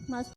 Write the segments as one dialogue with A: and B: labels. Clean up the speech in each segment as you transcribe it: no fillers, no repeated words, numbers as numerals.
A: Mas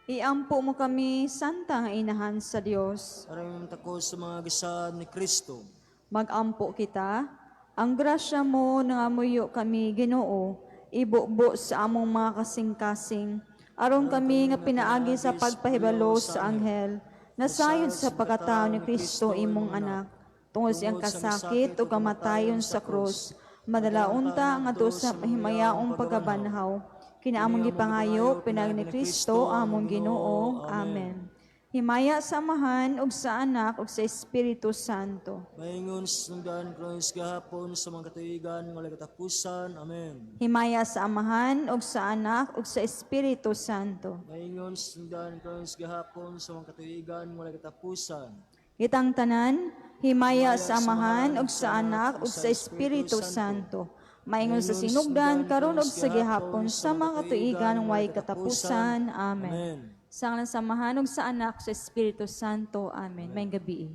A: Iampo mo kami, Santa nga Inahan sa Dios.
B: Aron takos sa mga gisad ni Kristo.
A: Magampo kita, ang grasya mo nangamuyo kami, Ginoo, ibubo sa among mga kasing-kasing, aron kami nga pinaagi sa pagpahibalo sa anghel, nasayod sa pagkatao ni Kristo imong anak, tungod siyang kasakit o kamatayon sa krus, madala unta ngadto sa mahimayaong pagkabanhaw. Kinaamong gipangayo, pinag ni Kristo, among Ginoo. Amen. Himaya sa Amahan, ug sa Anak, ug sa Espiritu Santo.
B: Maingon sa sinugdan karon gahapon sa mga katuigan nga walay katapusan. Amen.
A: Himaya sa Amahan, ug sa Anak, ug sa Espiritu Santo.
B: Maingon sa sinugdan karon gahapon sa mga katuigan nga walay katapusan.
A: Kitang tanan, himaya sa Amahan, ug sa Anak, ug sa Espiritu Santo. Maingon sa sinugdan, karon ug sa gihapon, sa mga katuigan way katapusan. Amen.
B: Amen.
A: Sa ngalan sa Amahan, ug sa Anak, sa Espiritu Santo. Amen. Maayong gabii.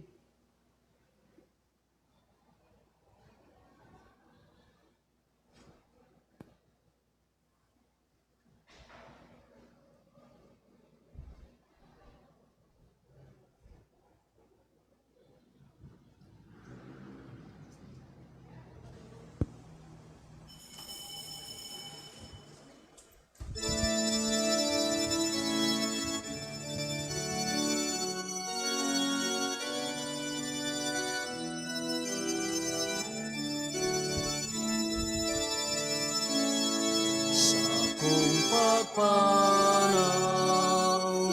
B: Sa akong pagpanaw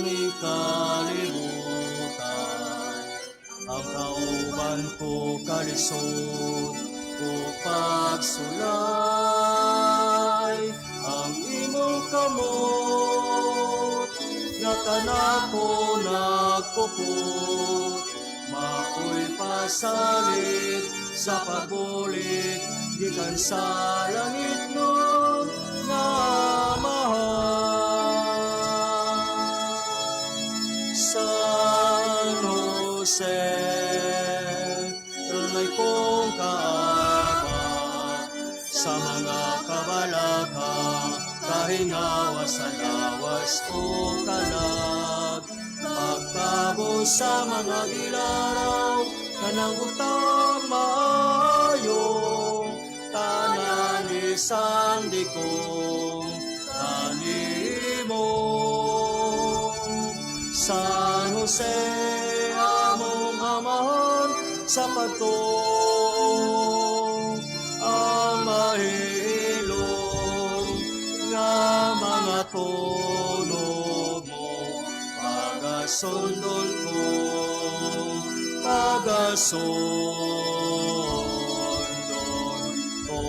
B: ni kalibutan, ang kauban ko kalisod o pagsulay, ang imong kamot nga kanako nagpupot, maoy pasalig sa pagbulig gikan sa langit nun nga Amahan. San Jose, tunay kong kaaba sa mga kabalaka, kahingawa sa lawas o kalag, pagkabos sa mga gilaraw, kanang utang maayo, tanan isang dikong kanimo. San Jose, among amahan sa pagtuo, ang mahilom nga mga tunog mo, pagasundon ko, pagasundon ko.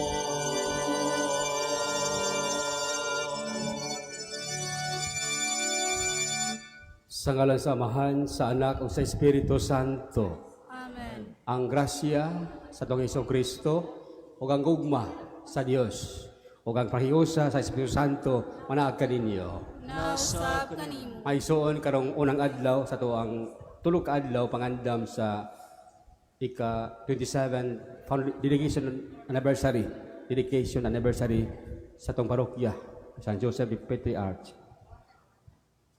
C: Sa ngalan sa Amahan, sa Anak, ug sa Espiritu Santo.
D: Amen.
C: Ang grasya sa atong Hesus Kristo ug ang gugma sa Dios ug ang pahiusa sa Espiritu Santo manaag kaninyo.
D: Nausab kanimo.
C: Maigsoon, karong unang adlaw sa atoang 3 ka adlaw pangandam sa ika 27 dedication anniversary sa atong parokya San Joseph de Patriarch.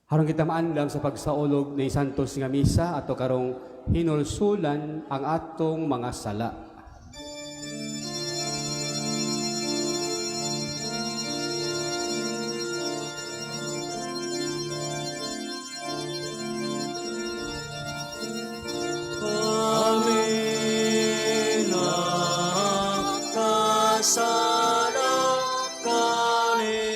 C: Aron kita maandam sa pagsaulog ni Santos nga Misa ato karong hinulsulan ang atong mga sala.
B: Kami nagkasala kanimo,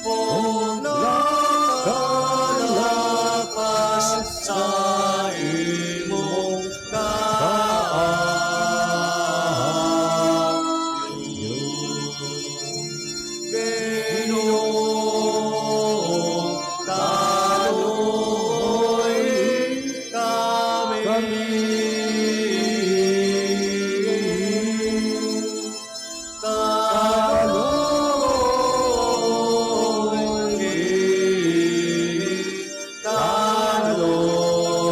B: ug nakalagpas sa imong kaayo. Ginoo, kaluoy kami. Kaluoy, kaluoy.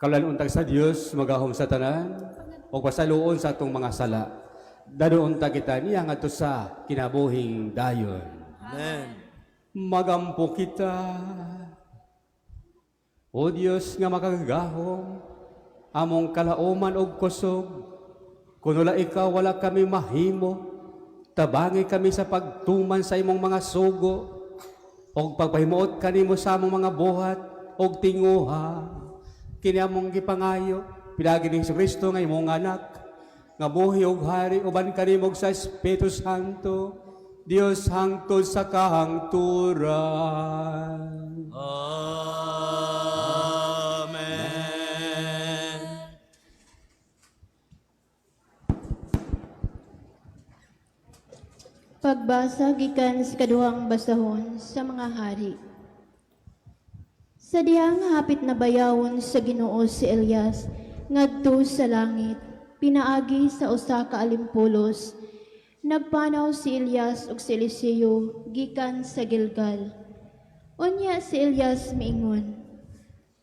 C: Kaluoyan unta sa Dios magahom sa tanan ug pasaluon sa atong mga sala. Dadon unta kita niya ngadto sa kinabuhing dayon.
B: Amen.
C: Magampo kita. O Dios nga makagagahom, among kalauman og kusog, kun wala ikaw wala kami mahimo, tabangi kami sa pagtuman sa imong mga sugo, og pagpahimuot kanimo sa among mga buhat og tinguha. Kini among gipangayo, pinaagi ni Kristo nga imong anak, nga buhi og hari uban kanimo sa Espiritu Santo, Dios hangtod sa kahangturan.
B: Amen.
E: Pagbasa gikan sa kaduhang basahon sa mga hari. Sa dihang hapit na bayawon sa Ginoo si Elias ngadto sa langit, pinaagi sa usa ka alimpulos. Nagpanaw si Elias ug si Eliseo gikan sa Gilgal. Unya si Elias miingon,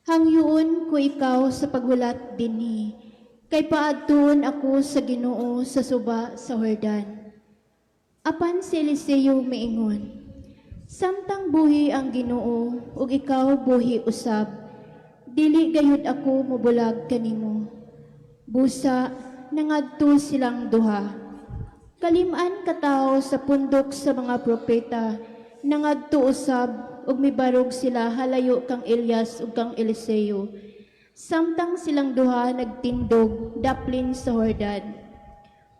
E: "Hangyoon ko ikaw sa paghulat dinhi, kay paadtuon ako sa Ginoo sa suba sa Jordan." Apan si Eliseo miingon, "Samtang buhi ang Ginoo ug ikaw buhi usab, dili gayud ako mobulag kanimo." Busa nangadto silang duha. Kalim-an ka tawo sa pundok sa mga propeta nangadto usab ug mibarog sila halayo kang Elias ug kang Eliseo. Samtang silang duha nagtindog daplin sa Jordan.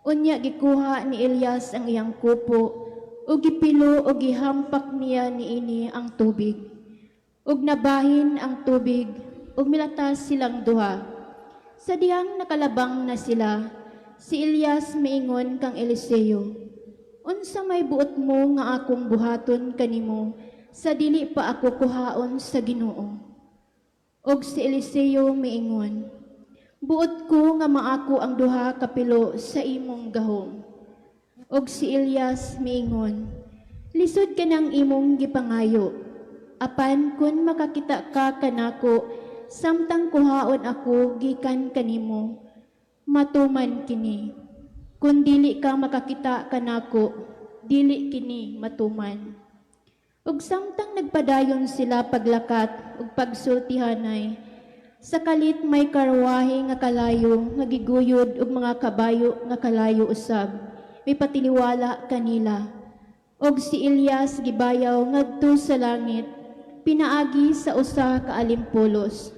E: Unya gikuha ni Elias ang iyang kupo ug gipilo ug gihampak niya niini ang tubig. Ug nabahin ang tubig ug milatas silang duha. Sa dihang nakalabang na sila, si Elias miingon kang Eliseo, "Unsa may buot mo nga akong buhaton kanimo sa dili pa ako kuhaon sa Ginoo?" Og si Eliseo miingon, "Buot ko nga maako ang duha ka pilo sa imong gahom." Og si Elias miingon, "Lisod kanang imong gipangayo. Apan kun makakita ka kanako samtang kuhaon ako gikan kanimo, matuman kini. Kun dili ka makakita kanako, dili kini matuman." Ug samtang nagpadayon sila paglakat ug pagsultihanay, sa kalit may karwahe nga kalayo nga giguyod ug mga kabayo nga kalayo usab, mipatiliwala kanila. Og si Elias gibayaw ngadto sa langit, pinaagi sa usa ka alimpulos.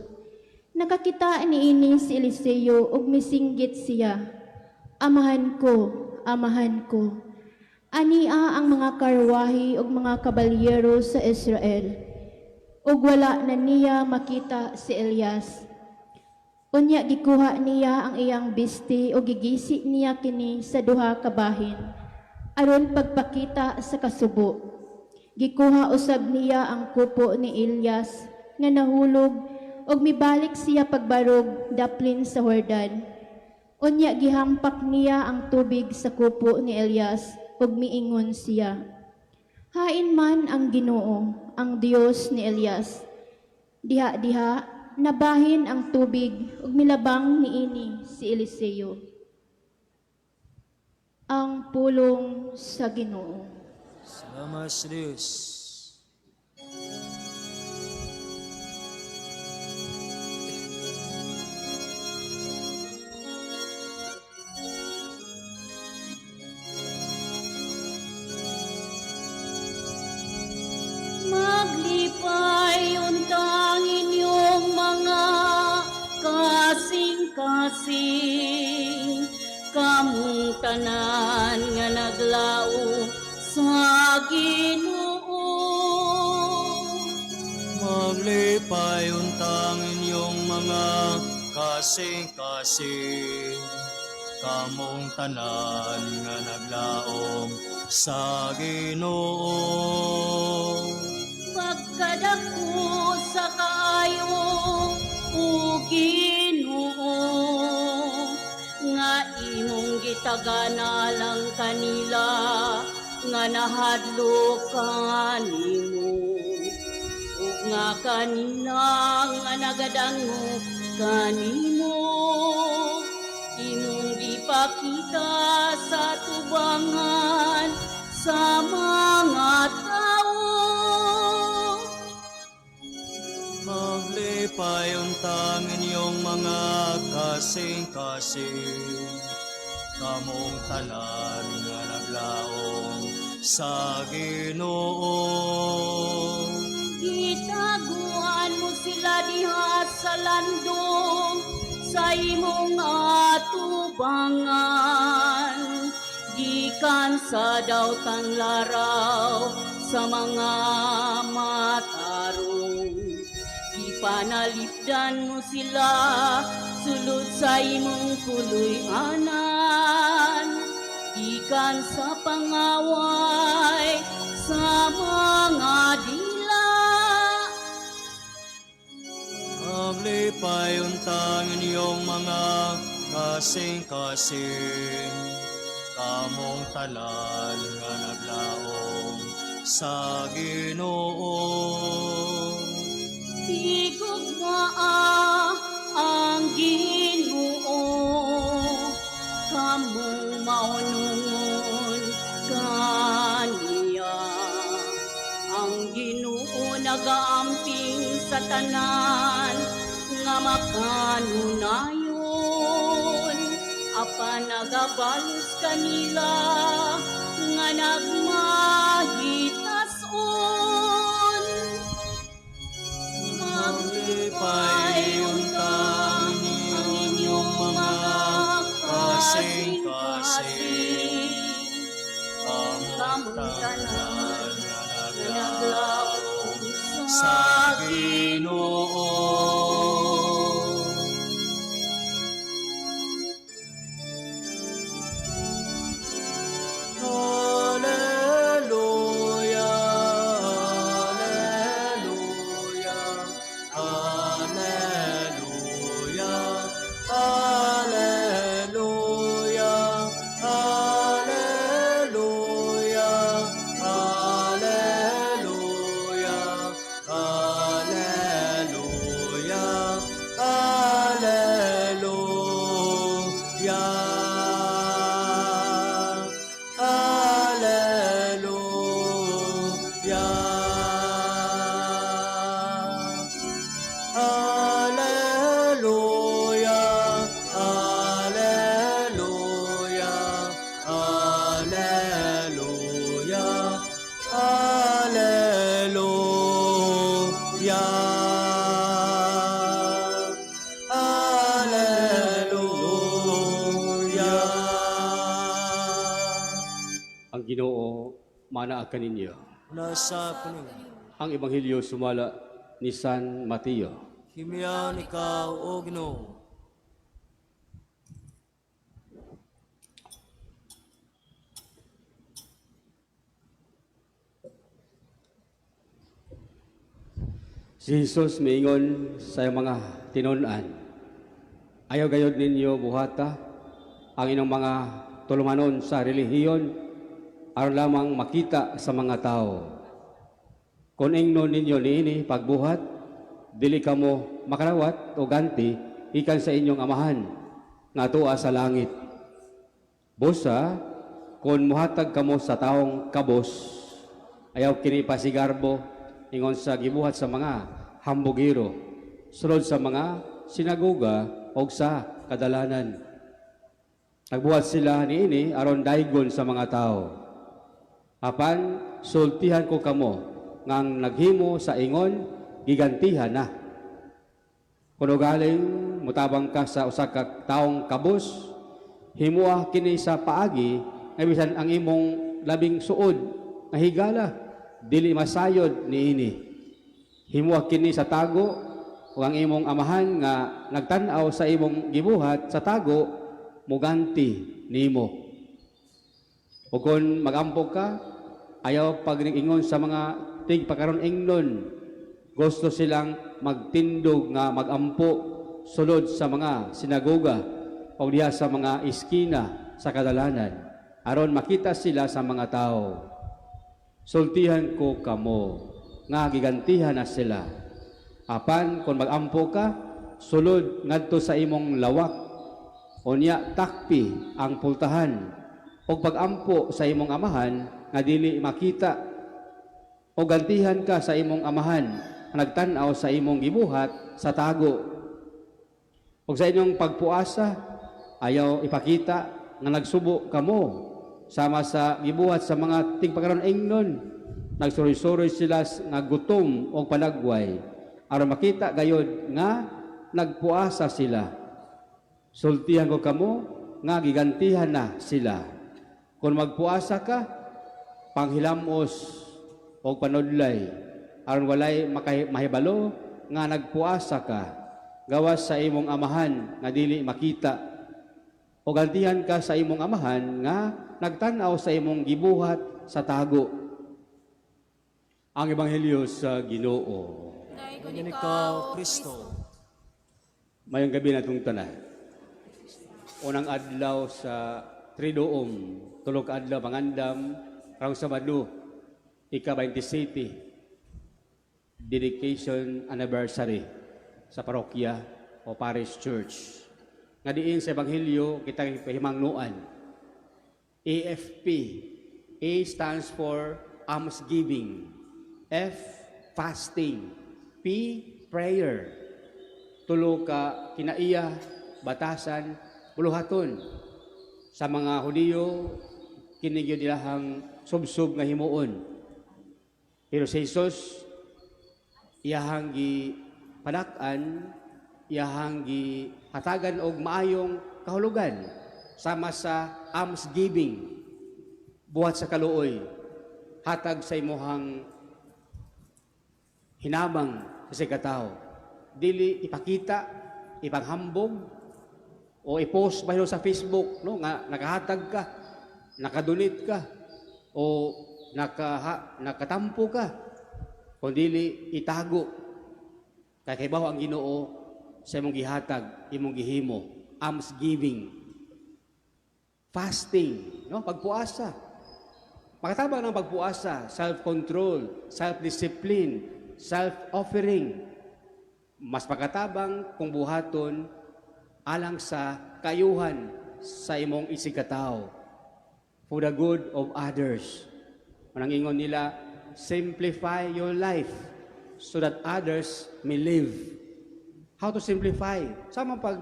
E: Nakakita niini si Eliseo ug misinggit siya, "Amahan ko, amahan ko! Ania ang mga karwahe ug mga kabalyero sa Israel!" Ug wala na niya makita si Elias. Unya gikuha niya ang iyang bisti ug gigisi niya kini sa duha ka bahin aron pagpakita sa kasubo. Gikuha usab niya ang kupo ni Elias nga nahulog ug mibalik siya pagbarog daplin sa Jordan. Unya gihampak niya ang tubig sa kupo ni Elias ug miingon siya, "Hain man ang Ginoo, ang Dios ni Elias." Diha-diha nabahin ang tubig ug milabang niini si Eliseo. Ang pulong sa Ginoo.
B: Salamat sa Diyos.
D: Maglipay untang inyong mga kasing-kasing, kamong tanan nga naglaom sa Ginoo.
B: Maglipay untang inyong mga kasing-kasing, kamong tanan nga naglaom sa Ginoo.
D: Pagkadako sa kaayo, o Ginoo, nga imong gitagana lang kanila nga nahadlok kanimo, ug nga kanila nga nagadangop Kanimo imong gipakita sa tubangan sa mga tawo.
B: Maglipay untang inyong mga kasing-kasing, kamong tanan nga naglaom sa Ginoo.
D: Gitaguan mo sila diha sa landong sa imong atubangan, gikan sa dautan laraw sa mga matarong. Ipanalipdan mo sila sulod sa imong puloy-anan, gikan sa pangaway sa mga dila.
B: Maglipay untang inyong mga kasing-kasing, kamong tanan nga naglaom sa Ginoo.
D: Higugmaa ang Ginoo, kamong maunungon kaniya. Ang Ginoo nagaamping sa tanan nga makanunayon, apan nagabalos kanila nga nagmahitason.
B: Maglipay untang
D: ang
B: inyong mga kasing-kasing,
D: kamong
B: kamong
D: tanan
B: tanan nga
D: nga
B: naglaom
D: naglaom
B: sa Ginoo. Hallelujah, Hallelujah, Hallelujah, Hallelujah, Hallelujah, Hallelujah, Hallelujah, Hallelujah. Hallelujah. Hallelujah. Hallelujah. Hallelujah. Hallelujah. Hallelujah.
C: Ang Ginoo manaa kaninyo.
B: Nasa kuning
C: Ang Ebanghelyo sumala ni San Mateo.
B: Himiyan ikaw, O Ginoo.
C: Si Jesus miingon sa iyang mga tinun-an, "Ayaw gayod ninyo buhata ang inyong mga tulumanon sa relihiyon aron lamang makita sa mga tao. Kung ingnon ninyo niini pagbuhat, dili kamo makarawat o ganti ikan sa inyong amahan nga tuwa sa langit. Busa, kung muhatag kamo sa taong kabos, ayaw kini pasigarbo ingon sa gibuhat sa mga hambugiro, sulod sa mga sinagoga o sa kadalanan. Nagbuhat sila niini aron daygon sa mga tao. Apan sultihan ko kamo nga ang naghimo sa ingon gigantihan na. Kung ugaling mutabang ka sa usa ka taong kabos, himua kini sa paagi nga bisan ang imong labing suod nga higala dili masayod niini. Himua kini sa tago ug ang imong amahan nga nagtan-aw sa imong gibuhat sa tago muganti nimo. O kung magampo ka, ayaw pagningon sa mga tigpakaron ingnon. Gusto silang magtindog nga magampo sulod sa mga sinagoga o diha sa mga iskina sa kadalanan aron makita sila sa mga tao. Sultihan ko kamo nga gigantihan na sila. Apan kung magampo ka, sulod ngadto sa imong lawak, unya takpi ang pultahan, ug pagampo sa imong amahan nga dili makita, o gantihan ka sa imong amahan nga nagtan-aw sa imong gibuhat sa tago. Ug sa inyong pagpuasa, ayaw ipakita nga nagsubo kamo sama sa gibuhat sa mga tigpakaron ingnon. Nagsuroy-suroy sila nga gutom o palagway aron makita gayod nga nagpuasa sila. Sultihan ko kamo nga gigantihan na sila. Kung magpuasa ka, panghilamos o panudlay aron walay mahibalo nga nagpuasa ka, gawas sa imong amahan nga dili makita, o gantihan ka sa imong amahan nga nagtan-aw sa imong gibuhat sa tago. Ang Ebanghelyo sa Ginoo.
B: Dayon ikaw, Kristo.
C: Mayong gabi na itong tanan. Unang adlaw sa Triduum, 3 ka adlaw pangandam, karong Sabado, ika-27, dedication anniversary sa parokya o parish church. Nga diin sa Ebanghelyo, kita pahimangnuan. AFP, A stands for almsgiving, F, fasting, P, prayer. 3 ka kinaiya, batasan, buluhaton. Sa mga Hudiyo, kini gyud ilahang subsob nga himuon. Pero si Jesus, iyahang gipadak-an, iyahang gihatagan og maayong kahulugan sama sa almsgiving, buhat sa kaluoy, hatag sa imuhang hinabang sa katao. Dili ipakita, ipanghambog, o i-post ba sa Facebook, no, nga nakahatag ka, nakadonate ka, o nakatampo ka, kung dili itago. Kay kaybaw ang Ginoo sa imong gihatag, imong gihimo, almsgiving, fasting, no, pagpuasa. Makatabang ng pagpuasa, self-control, self-discipline, self-offering. Mas makatabang kung buhaton alang sa kayuhan sa imong isigkatawo, for the good of others. Manang ingon nila, simplify your life so that others may live. How to simplify? Sama pag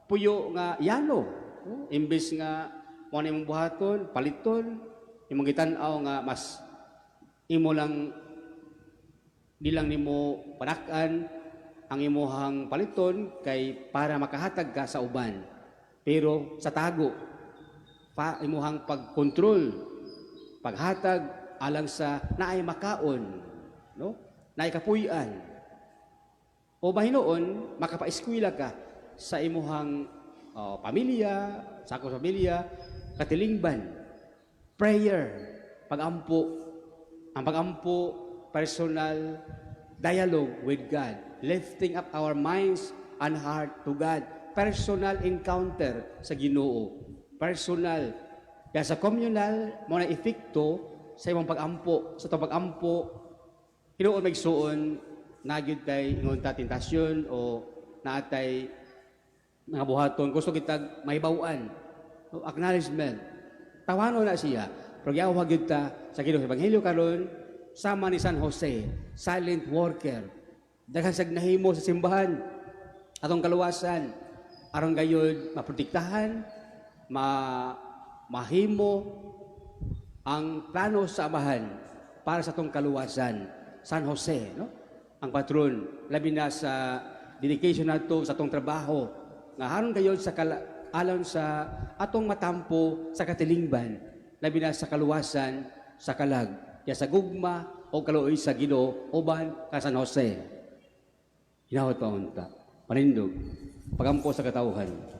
C: puyo nga yano, no? Imbes nga mo na imong buhaton, paliton, imong gitan-aw nga mas imo lang di lang nimo panak-an ang imuhang paliton kay para makahatag ka sa uban. Pero sa tago, pa imuhang pagkontrol, paghatag alang sa naay makaon, no? Naay kapuy-an. O bahinuon, makapaeskwela ka sa imuhang pamilya, sa akong pamilya, katilingban, prayer, pagampo. Ang pagampo, personal dialogue with God, lifting up our minds and heart to God, personal encounter sa Ginoo, personal. Kaya sa communal, mo na epekto sa imong pagampo, sa itong pagampo, hinuon magsuon, nagyud tay ingon ta tentasyon o naatay mga buhaton, gusto kitag mahibaw-an, no, acknowledgement. Tawano na siya. Pero giawhag gyud ta sa Ginoo sa Ebanghelyo karon sama ni San Jose, silent worker. Daghan sag nahimo sa simbahan atong kaluwasan aron gayud maprotektahan, mahimo ang plano sa Amahan para sa atong kaluwasan. San Jose, no? Ang patron, labi na sa dedication nato sa atong trabaho nga haron gayud sa alon sa atong matampo sa katilingban, labi na sa kaluwasan sa kalag, ya sa gugma o kaluoy sa Ginoo uban ka San Jose. Hinahot pa unta, panindog, pagampo sa katawhan.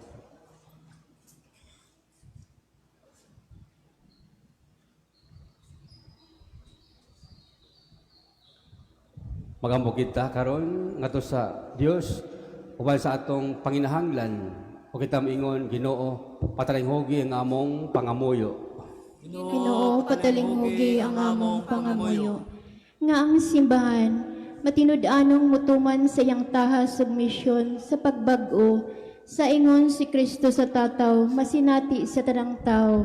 C: Magampo kita karon ngadto sa Dios uban sa atong panginahanglan o kita moingon, Ginoo, patalinghugi ang among pangamuyo.
E: Ginoo, patalinghugi ang among pangamuyo. Nga ang simbahan matinud-anong mutuman sa iyang tahas ug misyon sa pagbag-o sa ingon si Kristo sa tataw masinati sa tanang tawo.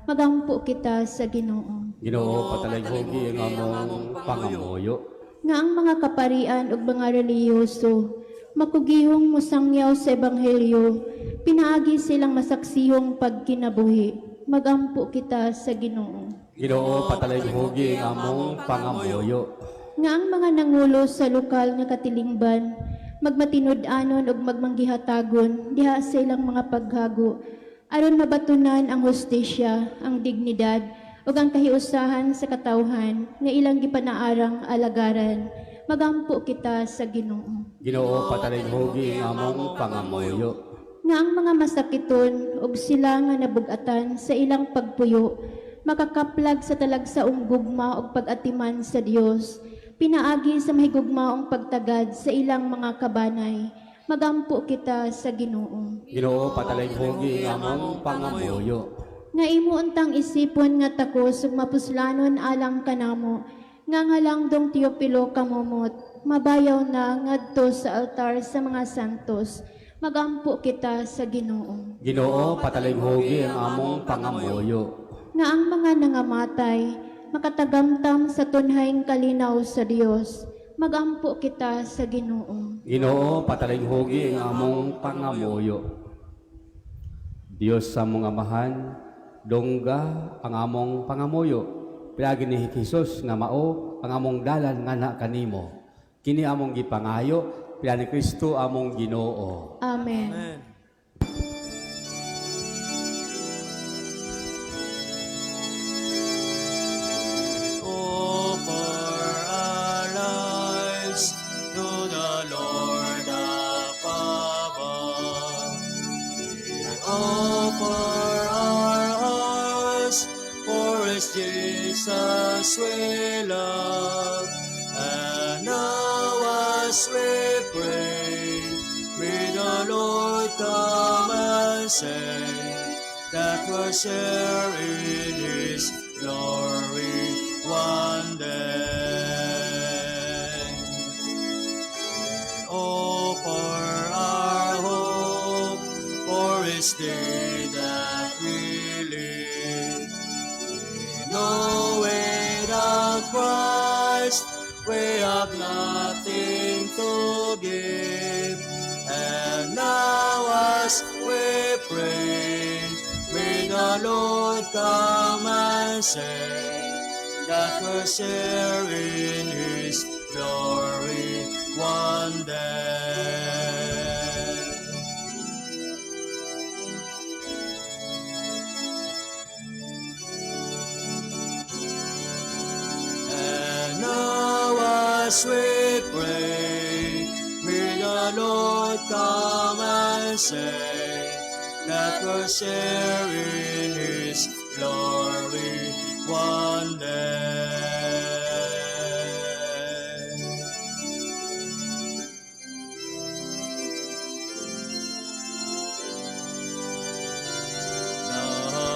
E: Magampo kita sa Ginoo.
C: Ginoo, patalighugi ang among pangamuyo.
E: Nga ang mga kaparian ug mga relihiyoso makugihong mosangyaw sa ebanghelyo pinaagi silang masaksihong pagkinabuhi. Magampo kita sa Ginoo.
C: Ginoo, patalighugi ang among pangamuyo.
E: Nga ang mga nangulo sa lokal nga katilingban magmatinud-anon ug magmanggihatagon diha sa ilang mga paghago aron mabatunan ang hustisya, ang dignidad ug ang kahiusahan sa katawhan nga ilang gipanaarang alagaran. Magampo kita sa Ginoo.
C: Ginoo, patalighugi ang among pangamuyo.
E: Nga ang mga masakiton ug sila nga nabugatan sa ilang pagpuyo makakaplag sa talagsaong gugma ug pag-atiman sa Dios pinaagi sa mahigugmaong pagtagad sa ilang mga kabanay. Magampo kita sa Ginoo.
C: Ginoo, patalighugi ang among pangamuyo.
E: Nga imo untang isipon nga takos ug mapuslanon alang kanamo nga ngalang dong Teopilo kamomot mabayaw na ngadto sa altar sa mga santos. Magampo kita sa Ginoo.
C: Ginoo, patalighugi ang among pangamuyo.
E: Nga ang mga nangamatay makatagamtam sa tunhayng kalinaw sa Dios. Magampo kita sa Ginoo.
C: Ginoo, patalighugi ang among pangamuyo. Dios sa among Amahan, dongga ang among pangamuyo. Pinaagi ni Jesus nga mao ang among dalan nga na kanimo. Kini among gipangayo, pinaagi ni Kristo among Ginoo.
E: Amen.
B: Amen. Offer our lives to the Lord above. We offer our hearts, for it's Jesus we love. And now as we pray, may the Lord come and say that we'll share in His glory one day. Oh, for our hope, for it's day that we live. We know without Christ we have nothing to give. And now as we pray, may the Lord come and say that we'll share in His glory one day. And now as we pray, may the Lord come and say that we'll share in His glory one day.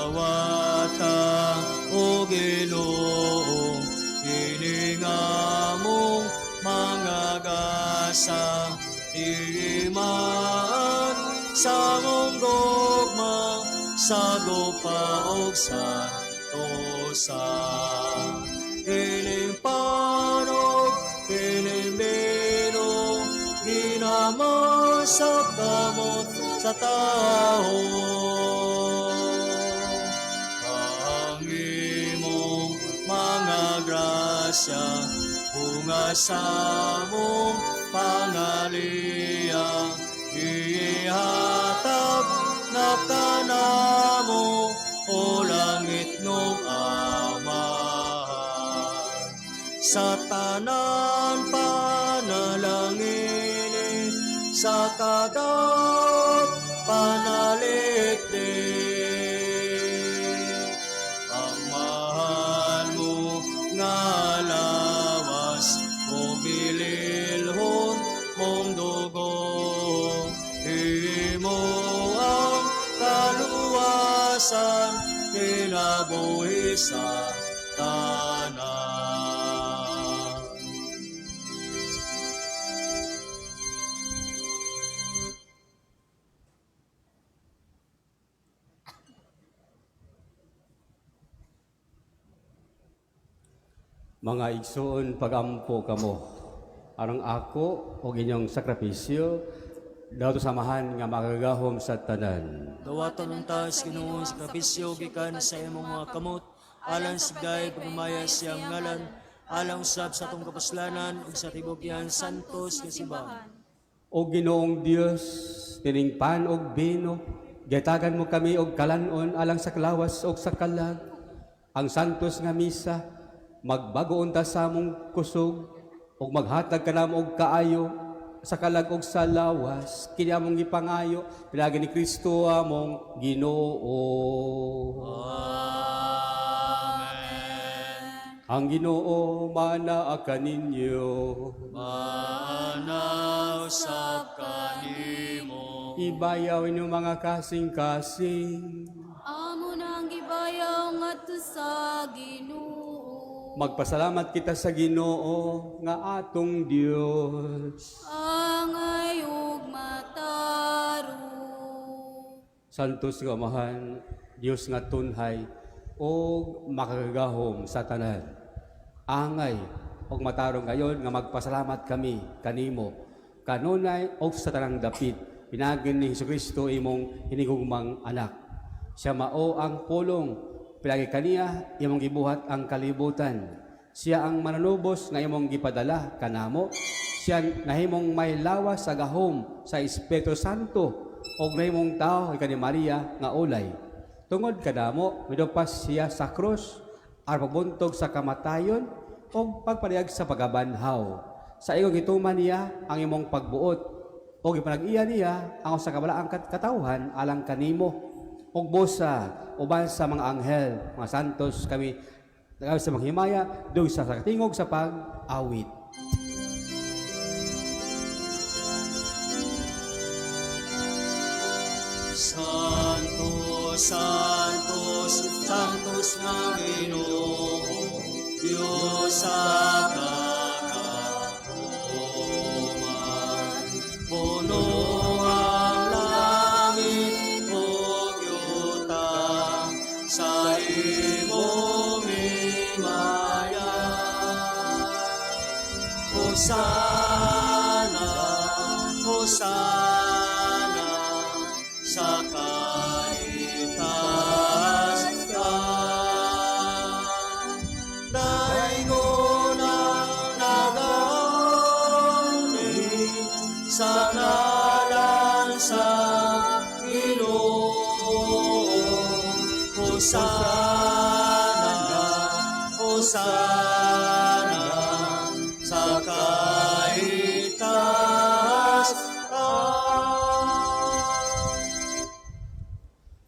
B: Dawata o Ginoo, kini nga among mga gasa, iman sa among gugma, sa gupa og santosa. Kining panog, kining bino, ginama sa kamot sa tao. Ang imong mga grasya, bunga sa among pangaliya, ihatag na kanamo o langit nung Amahan. Sa tanan panalangini, sa kadaot panalikdik. Ang mahal mo nga lawas, o bililhon mong dugo, imo ang kaluwasan, kinabuhi sa tanan.
C: Mga igsoon, pagampo kamo. Aron ako og inyong sakripisyo daw samahan nga makagagahom sa tanan.
B: Dawaton unta sa Ginoo ang sakripisyo gikan sa imong mga kamot, alang sa gay pagmaya siyang ngalan, alang usab sa atong kapuslanan ug sa tibok iyang santos nga simbahan.
C: O Ginoong Dios, tining pan og bino, gitagan mo kami og kalan-on alang sa klawas og sa kalag. Ang santos nga misa, magbago unta sa among kusog ug maghatag kanamo og kaayo sa kalag og sa lawas. Kini among gipangayo pinaagi ni Kristo among Ginoo.
B: Amen.
C: Ang Ginoo manaa kaninyo.
B: Manaw usab kanimo.
C: Ibayaw inyong mga kasing-kasing.
D: Amo nang gibayaw ngadto sa Ginoo.
C: Magpasalamat kita sa Ginoo nga atong Dios.
D: Angay ug matarong.
C: Santos nga Amahan, Dios nga tunhay ug makagagahom sa tanan. Angay og matarong ngayon nga magpasalamat kami kanimo kanunay og sa tanang dapit pinaagi ni Hesukristo imong hinigugmang anak. Siya mao ang pulong, pinagi kaniya imong gibuhat ang kalibutan. Siya ang mananubos nga imong gipadala kanamo. Siya nahimong may lawas sa gahom sa Espiritu Santo og nahimong tao kay ni Maria nga ulay. Tungod kadamo, midupas siya sa krus aron pagbuntog sa kamatayon og pagpadayag sa pagabanhaw. Sa iyong gituman niya ang imong pagbuot og gipanag-iya niya ang usa ka balaang katawhan alang kanimo ug busa uban sa mga anghel, mga santos kami nagawi sa mga himaya dug sa katingog sa pag-awit.
B: Santo, Santos, Santos nga Ginoo, Dios sa kagahuman. Puno ang langit ug yuta sa imong himaya. Hosana, Hosana, sa kaitasan. Daygon ang nagauni sa ngalan sa Ginoo. Hosana, Hosana, sa kaitasan.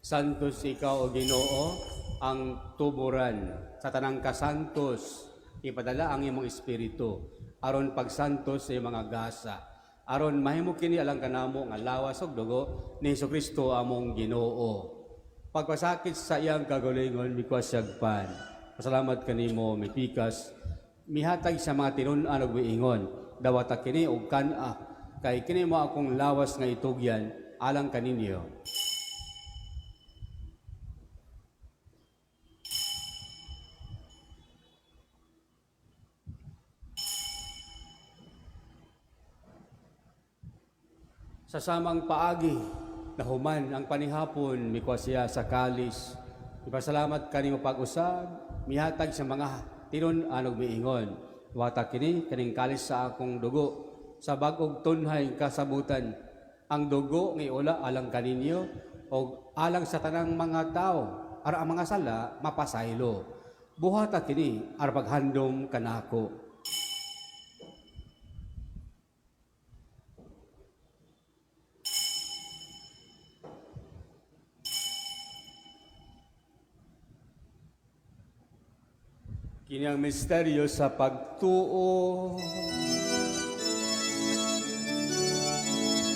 C: Santos ikaw, O Ginoo, ang tuburan sa tanang kasantos. Ipadala ang imong espiritu aron pagsantos sa iyong mga gasa. Aron mahimo kini alang kanamo nga lawas ug dugo ni Hesukristo among Ginoo. Pagpasakit sa iyang kagalingon mikuha siyag pan. Pasalamat kanimo mipikas mihatag sa mga tinun-an ug miingon. Dawata kini og kan-a kay kini mo akong lawas nga itugyan alang kaninyo. Sa samang paagi, nahuman ang panihapon, mikuha siya sa kalis. Ipasalamat kanimo pag-usab, mihatag sa mga tinun-an ug miingon. Wata kini kaning kalis sa akong dugo, sa bag-ong tunhay kasabutan. Ang dugo nga iula alang kaninyo og alang sa tanang mga tao, aron ang mga sala mapasaylo. Buhata kini aron paghandom kanako. Kini ang misteryo sa pagtuo.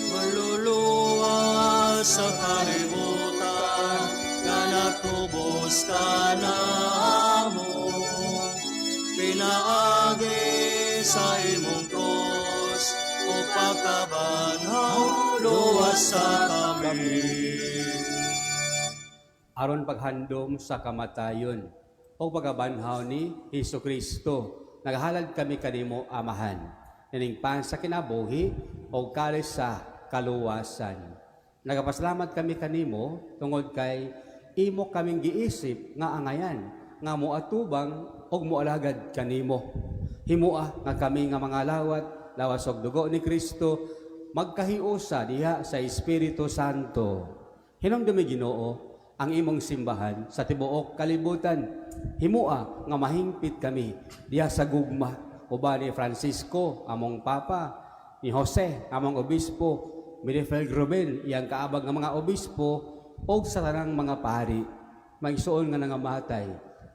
B: Maluluwa sa kalibutan nga natubos ka namo. Pinaagi sa imong krus o pagkabanhaw, luwas sa kami.
C: Aron paghandom sa kamatayon o pagkabanhaw ni Hesus Kristo. Nagahalad kami kanimo, Amahan, ining pan sa kinabuhi o kalis sa kaluwasan. Nagapasalamat kami kanimo tungod kay imo kaming giisip nga angayan nga moatubang og moalagad kanimo. Himua nga kami nga mga lawat, lawas og dugo ni Kristo, magkahiusa diha sa Espiritu Santo. Hinumdumi, Ginoo, ang imong simbahan sa tibuok kalibutan. Himua nga mahingpit kami diha sa gugma uban ni Francisco among Papa, ni Jose among obispo, Mirifel Grobel iyang kaabag nga mga obispo ug sa tanang mga pari, maigsuon nga nangamatay,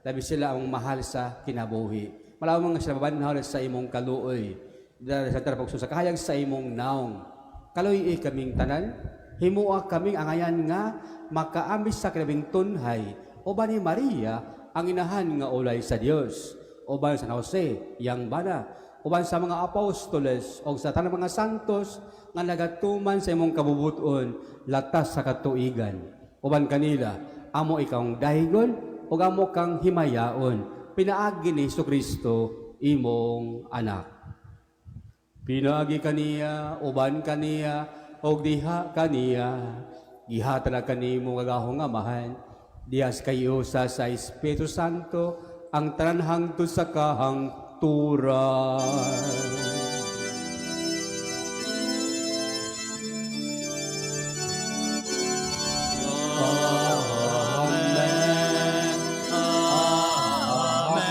C: labi sila ang mahal sa kinabuhi. Malawang nga sila mabanhaw sa imong kaluoy. Dahil sa tarapog sa kahayag sa imong naong. Kaluy kaming tanan, himua kaming angayan nga makaamis sa kinabing tunhay, uban ni Maria, ang inahan nga ulay sa Dios, uban sa Jose, iyang bana, uban sa mga apostoles, o sa tanang mga santos nga nagatuman sa imong kabubuton latas sa katuigan. Uban kanila, amo ikang dahigon, ug amo kang himayaon, pinaagi ni Kristo imong anak. Pinaagi kaniya, uban kaniya, og diha kaniya, gihatag kanimo nga gahong Amahan, diha sa kahiusa sa Espiritu Santo, ang tanan hangtod sa kahangturan. Amen.
B: Amen.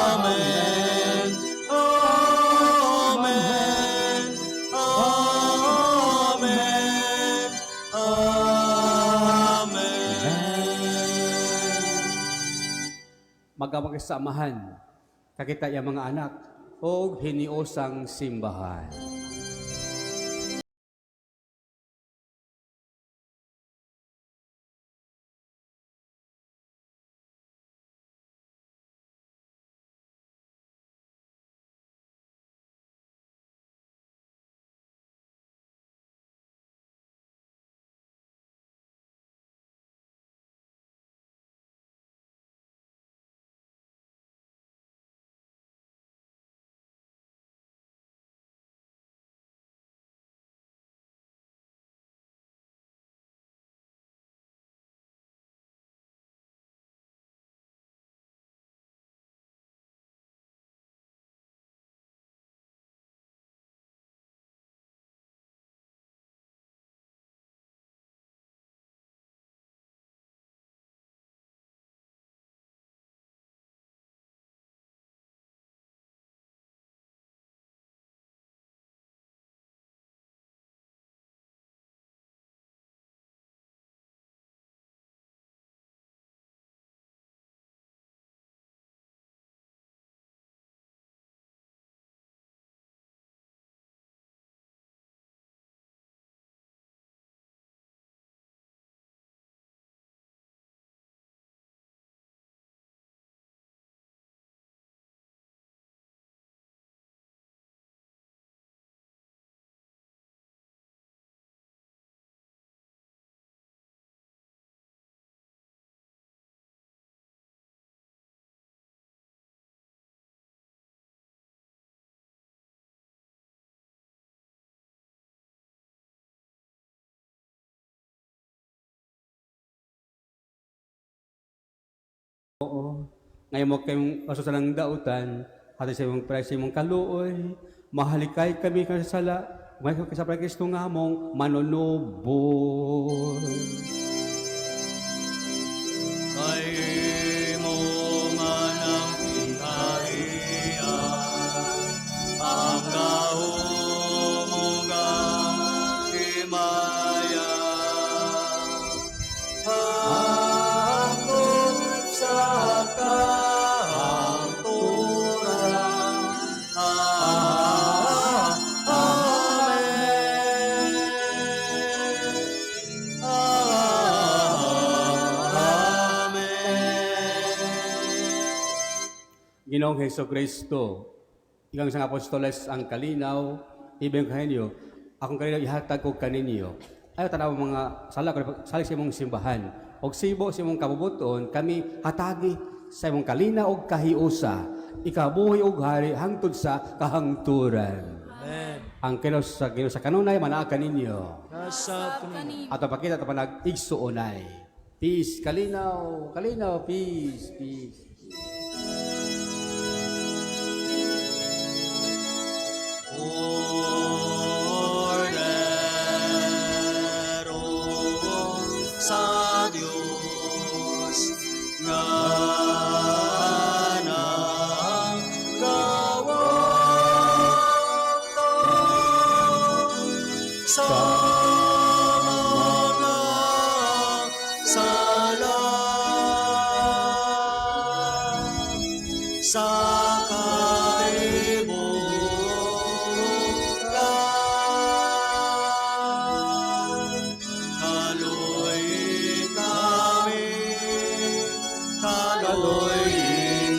B: Amen. Amen. Amen. Amen. Amen.
C: Magkapakisamahan, kakita yung mga anak, og hiniusang simbahan. Ngayon mo kayong kasusalang dautan, hati sa imong presyo imong kaluoy, mahalikay kami kasala, ngayon ka sa Kristo nga mong manunubos.
B: Kay imo man ang gingharian, ang gahom ug ang himaya, hangtod sa kahangturan. Amen. Amen.
C: Ginoong Heso Kristo, ikaw ang apostoles ang kalinaw, ibig kaninyo, akong kalinaw ihatag ko kaninyo. Ayaw tanaw mga sala salig sa imong simbahan. Og sibo sa imong kabubuton, kami hatagi sa imong kalinaw og kahiusa. Ikabuhi og hari hangtod sa kahangturan.
B: Amen.
C: Ang kilos sa Ginoo sa kanunay manaa kaninyo.
B: Nasab kanimo.
C: Ato pakita ato panag igsuonay. Peace, kalinaw, kalinaw, peace, peace.
B: Kordero sa Dios nga nagawagtang sa mga sala sa kalibutan. Kaloy kami, kaloy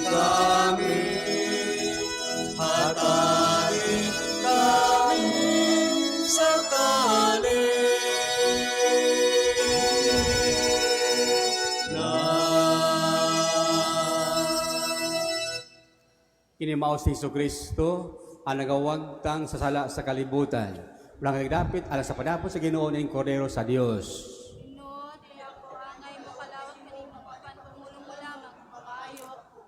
B: kami, hatari kami sa kalinaw.
C: Kini mao si Hesus Kristo ang nagawagtang sa sala sa kalibutan. Walang nagdapit alang sa panapos sa Ginoo ning Kordero sa Dios.
F: Ginoo, dili ako angay mokalawat kanimo apan pumulong mo lamang maayo ako.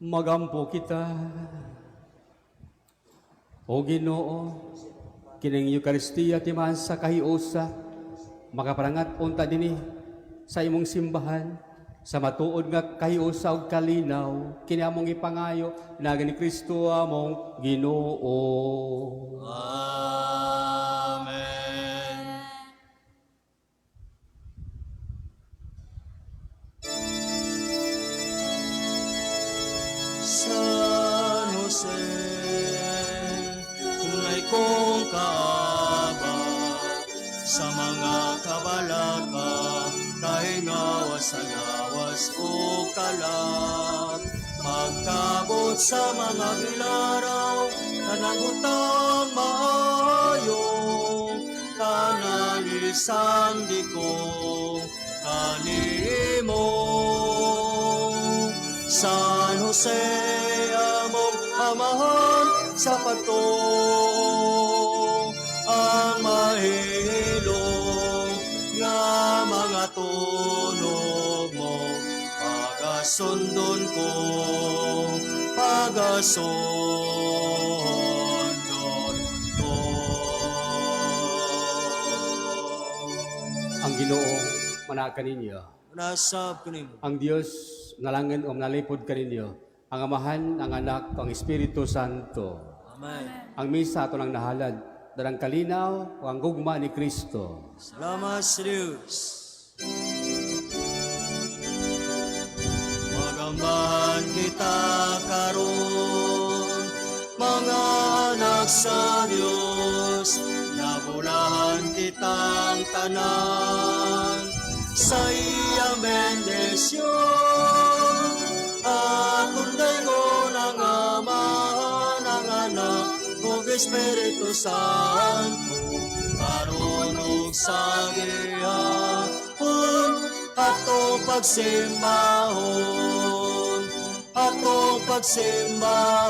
C: Magampo kita. O Ginoo, kining Eukaristiya timaan sa kahiusa, makaparangat unta dinhi sa imong simbahan, sa matuod nga kahiusa ug kalinaw, kini among ipangayo pinaagi ni Kristo among Ginoo.
B: Amen. Akong kaabak sa mga kabalaka, kahingawa sa lawas o kalat, pagkabot sa mga bilaraw, tanang butang maayo, tanan isang ko kanimo. San Jose, among amahan sa pagtuo, ang mahilom nga mga tunog mo pagasundon ko, pagasundon ko.
C: Ang Ginoo manaa kaninyo.
B: Nasab kanimo.
C: Ang Dios nalangin o manalipod kaninyo. Ang Amahan, ang Anak, ang Espiritu Santo.
B: Amen.
C: Ang misa ato nang nahalad, darang kalinaw o ang gugma ni Kristo.
B: Salamat sa Diyos. Magambahan kita karon, mga anak sa Diyos, nabulahan kitang tanan sa iyang bendisyon. Atong daygon ang Amahan, ang Anak, ug Espiritu Santo, karon ug sa gihapon, atong pagsimbahon, atong pagsimbahon.